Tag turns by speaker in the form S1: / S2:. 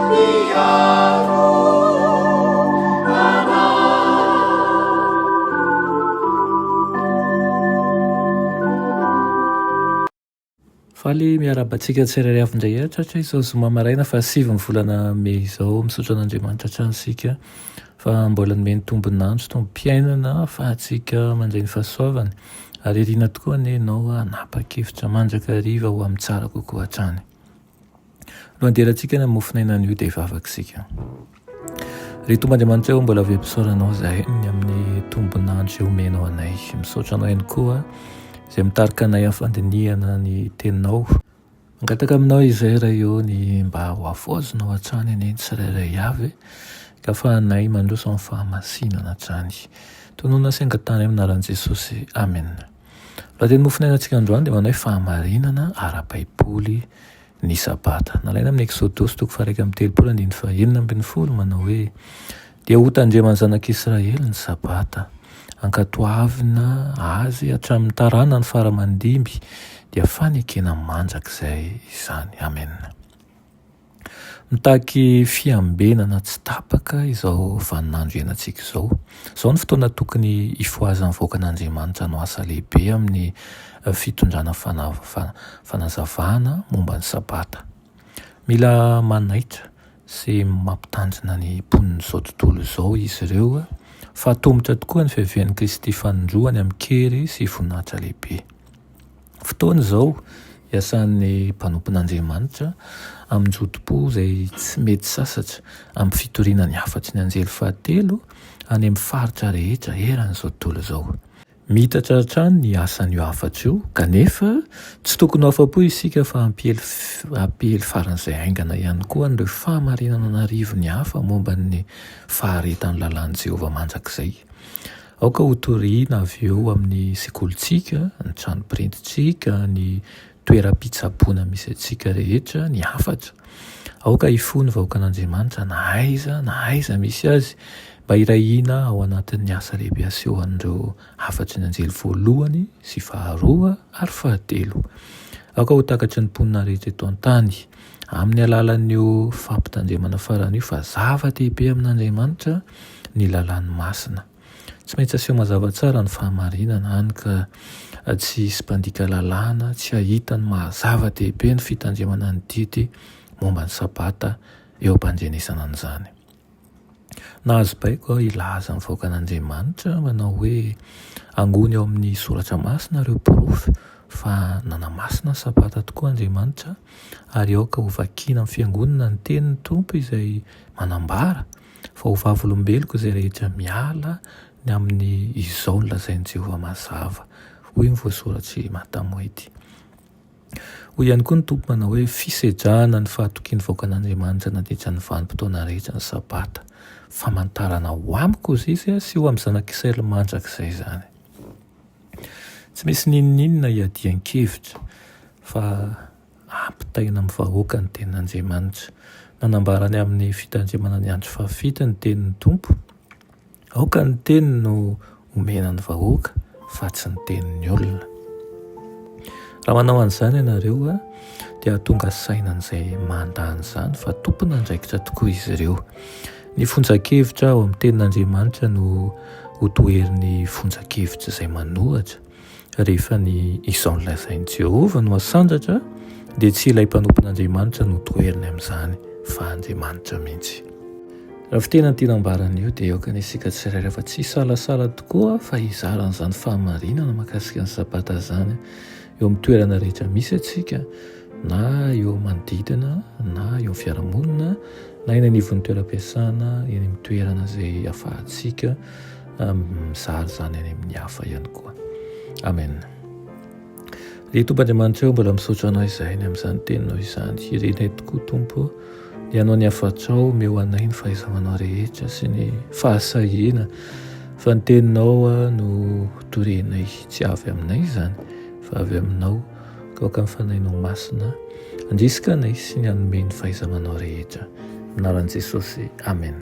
S1: Mpiaro anay.
S2: Faly miarahaba antsika tsirairay avy indray aho tratra izao zoma maraina faha sivin'ny volana mey izao. Misaotra an'Andriamanitra hatrany isika fa mbola nomeny tombon'andro, tombom-piainana ahafahantsika mandray ny fahasoavany. Ary irina tokoa anie ianao hanapa-kevitra mandrakariva ho amin'ny tsara kokoa hatrany. Alohan'ny ny mofonaina anio dia hivavaka isika. Ry Tompo Andriamanitra ô, mbola velom-pisaorana Anao izahay ny amin'ny tombon'andro izay omenao anay. Misaotra Anao ihany koa izay mitarika anay amin'ny fandinihana ny Teninao. Mangataka Aminao izahay Ray ô ny mba ho havaozinao hatrany anie ny tsirairay avy ka afahanay mandroso amin'ny fahamasinana hatrany. Tononina sy angatahana amin'ny anaran'i Jesosy. Amena. Raha teny mofonainantsika androany dia manao hoe fahamarinana ara-baiboly ny Sabata. Nalaina amin'ny Eksodosy toko faha-31 andininy faha-16 manao hoe, Dia hotandreman'ny zanak'Israely ny Sabata, hankatoavina azy hatramin'ny taranany fara aman-dimby, dia fanekena mandrakizay izany. Amena. Mitaky fiambenana tsy tapaka izao vaninandro iainantsika izao. Izao no fotoana tokony hifohazan'ny vahoakan'Andriamanitra hanao asa lehibe amin'ny fitondrana fanazavana momba ny Sabata. Mila manaitra sy mampitandrina ny mponin'izao tontolo izao izy ireo fa atomotra tokoa ny fiavian'i Kristy fanindroany amin-kery sy voninahitra lehibe. Fotoana izao hiasan'ny mpanompon'Andriamanitra amin-jotom-po izay tsy mety sasatra amin'ny fitoriana ny hafatry ny anjely fahatelo any amin'ny faritra rehetra eran'izao tontolo izao. Miitatra hatrany ny asan'io hafatra io, kanefa tsy tokony ho afa-po isika fa hampiely hampiely faran'izay haingana ihany koa an'ireo fahamarinana an'arivony hafa momba ny faharetan'ny lalàn'i Jehovah mandrakizay. Aoka ho toriana avy eo amin'ny sekolintsika, ny trano printintsika, ny toeram-pitsaboana misy antsika rehetra ny hafatra. Aoka hifoha ny vahoakan'Andriamanitra na aiza na aiza misy azy mba hiray hina ao anatin'ny asa lehibe asehon'ireo hafatry ny anjely voalohany sy faharoa ary fahatelo. Aoka ho takatry ny mponina rehetra eto an-tany amin'ny alalan'io fampitandremana farany io fa zava-dehibe amin'Andriamanitra ny lalàny masina. Tsy maintsy aseho mazava tsara ny fahamarinana, hany ka tsy hisy mpandika lalàna tsy hahita ny maha zava-dehibe ny fitandremana ny didy momba ny Sabata eo am-pandrenesana an'izany. Nahazo baiko aho hilaza amin'ny vahoakan'Andriamanitra manao hoe, Angony ao amin'ny Soratra Masina ireo porofo fa nanamasina ny Sabata tokoa Andriamanitra, ary aoka hovakiana amin'ny fiangonana ny tenin'ny Tompo izay manambara Fa ho vavolombeloko izay rehetra miala ny amin'ny izao nolazain'i Jehovah mazava, hoy ny voasoratr'i Matamoety. Hoy ihany koa ny Tompo manao hoe, Fisedrana ny fahatokian'ny vahoakan'Andriamanitra nandritra ny vanim-potoana rehetra ny Sabata. Famantarana ho amiko, hoy Izy, sy ho amin'ny zanak'Israely mandrakizay izany. Tsy misy n'inon'inona iadian-kevitra fa Ampitaina amin'ny vahoaka ny tenin'Andriamanitra. Nanambara ny amin'ny fitandremana ny andro fahafito ny tenin'ny Tompo. Aoka ny teny no omena ny vahoaka fa tsy ny tenin'ny olona. Raha manao an'izany ianareo dia hahatonga saina an'izay mandà an'izany fa tompon'andraikitra tokoa izy ireo. Ny fonjan-kevitra ao amin'ny tenin'Andriamanitra no hotoherin'ny fonjan-kevitra izay manohatra. Rehefa ny izao nolazain'i Jehovah no asandratra, dia tsy ilay mpanompon'Andriamanitra no toheriny amin'izany, fa Andriamanitra mihitsy. Raha fitena ity nambarany io, dia aoka isika tsirairay fa tsy hisalasala tokoa fa hizara an'izany fahamarinana mahakasika ny Sabata izany eo amin'ny toerana rehetra misy antsika, na eo manodidina, na eo amin'ny fiarahamonina, na eny anivon'ny toeram-piasana, eny amin'ny toerana izay ahafahantsika mizara izany any amin'ny hafa ihany koa. Amen. Ry Tompo Andriamanitra eo, mbola misaotra Anao izahay ny amin'izany teninao izany. Irinay tokoa Tompo ny hanao ny hafatrao, omeo anay ny fahaizamanao rehetra sy ny fahasahiana fa ny teninao no torianay, tsy avy aminay izany fa avy aminao, ka aoka ny Fanahinao Masina handrisika anay sy ny hanome ny fahaizamanao rehetra. Amin'ny anaran'i Jesosy, Amen.